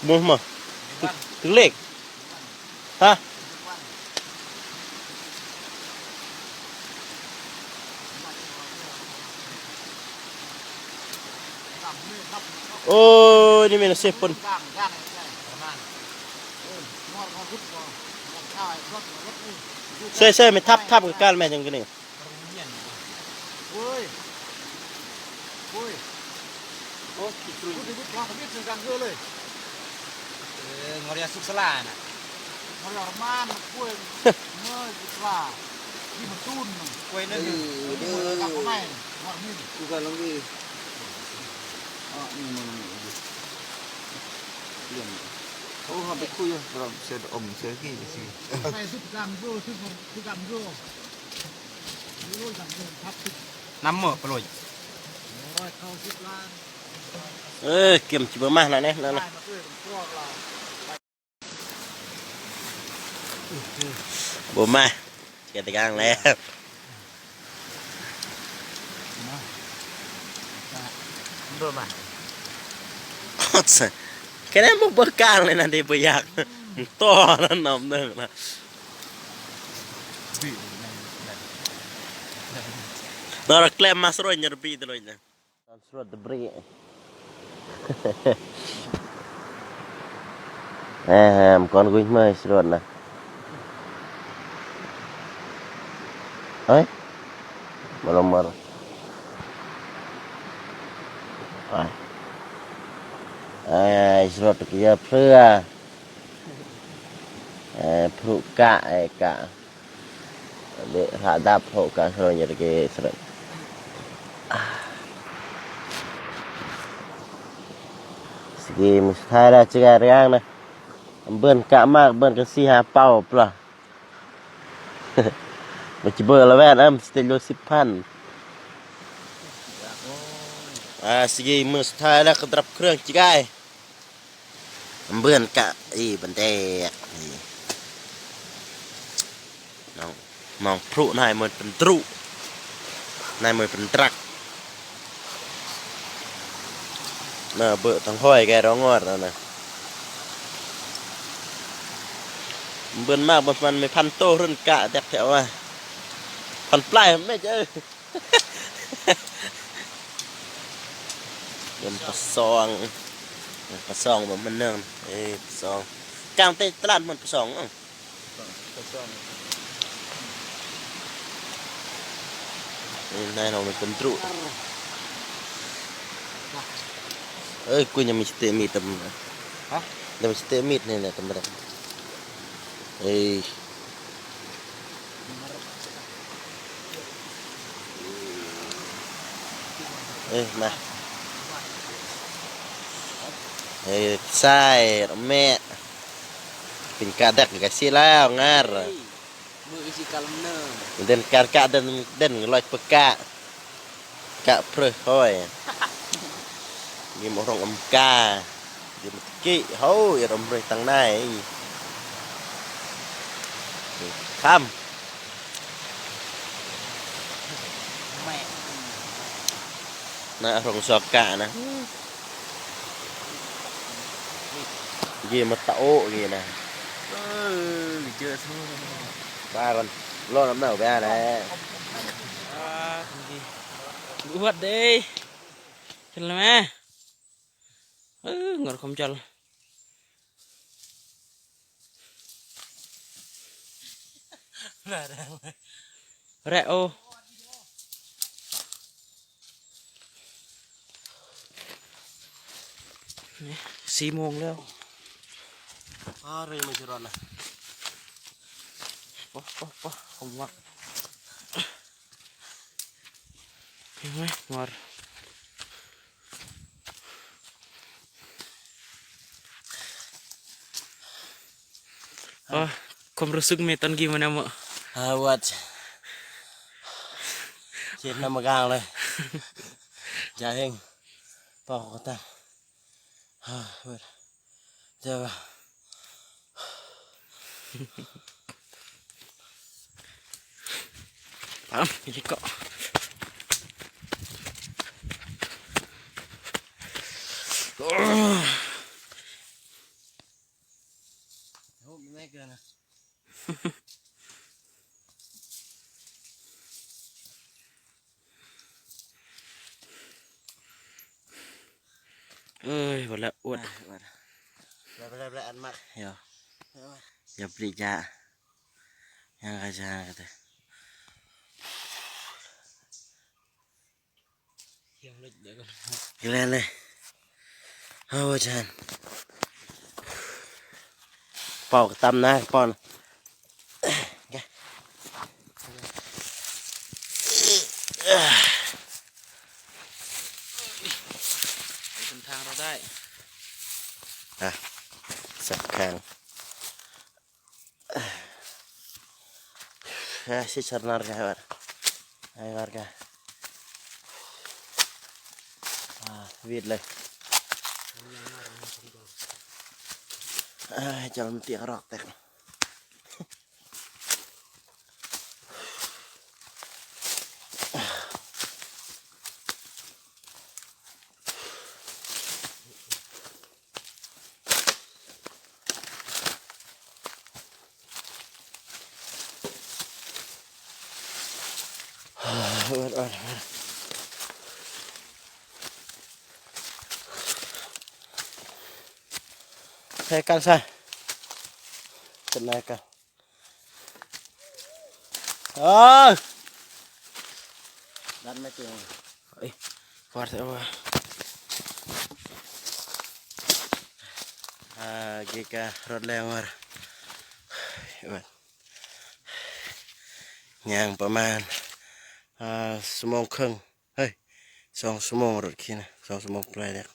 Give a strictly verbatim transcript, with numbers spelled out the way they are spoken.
Bos mah. Tuk, tuk lek. Hah? Oh, ini mina sepon. Saya, saya, mi thap, thap ke kal, mi jeng kene. Woi. Woi. Oh, gitu. Woi, ribut lah, ribut, sengkang dulu. Eh, ngori asuk selana. Ngori arman, kue. Ngori gitu lah. Ini betul. Kue ini. Eh, ini mau tak pemain. Ngori ini. Bukan lagi. Ah, ini mana ini? Iya. Oh, habis ku ya, bro, saya om, saya lagi di sini. Saya itu ganggu, itu ganggu. Namo, peloj. Eh, kem coba mah, nah, neh, nah, nah. Bumah. Cika tegang leh. Bumah. Kene mau bekal nih nanti buyak. Toh, nom, nom, nah. Nora klem mas roi nyerbi itu loh, nah. Srot de bri. Eh, em, kon guñ mei srot na. Oi? Malom mar. Ai. Ai, srot kia phrua. Eh, phruk ka, eh, ka. Dek, hadap ho ka sero nyeri ke sero. Ah. Sigi mustahil lah cik ariang na. Bun ka mak, bun ke si ha pau pla. Macam bola wen am stil lo sipan. Ah, sigi mustahil lah ke drap kerang cik ai. Mbuen ka, i, bendek. I. Nong, nong pru nai muen pendru. Nai muen pendrak. Na, bơ tang hoi kai rongor na, na. Mbuen mak bơ man me phan to run ka dek phe wa. Phan plai me je. Bơ̆n pasong. Pasong bơ̆n meneng. Eh, pasong. Kang te telan bơ̆n pasong. Pasong. Eh, nai nong bơ̆n tru. Eh, kunya mesti mit tem. Hah? Dah mesti mit ni na tem. Eh. Eh, ma. Eh, sai, rame. Pin kadak ga sila ngar. Mu isi kalem ne. Den kar ka den, den ngeloj peka. Ka preh hoi. Gim orang em ka. Gim ki hoi, orang preh tang nai. Kham. Na rong sok ka na. Gim mata o gim na. Ơ, gim jơ su. Baron. Lo nam nau bea le. Ah, gim. Luat deh. Chal me. Ơ, ngar khom chal. Re o. Simong leo. Are ma jerana. Wah, wah, wah, khom mak. Ngar. Oh, khom rusuk meton gimana mo? Awat. Cip nama gang le. Jahing. Pokok kota. Ah, ber. Jawa. Paham, ini kok. Oh, Ơi, wala uat. Bla, bla, bla, ăn mặn. Yo. Ya beli ja. Yang kaja kata. Gila le. Oh, jan. Pau tam na, pon. Thang rồi đấy. À, sắp khang. Ah, si sarnar ka, hai warga. Hai warga. Ah, wit lai. Ah, jalan tiak rok tek. Hai, kan sa. Tenang, kan. Ah. Dan mati. Eh, kuat apa? Ah, gika rot lengor. Iwan. Nyang paman. Ah, sumong keng. Hai. Song sumong rot kina. Song sumong play dek.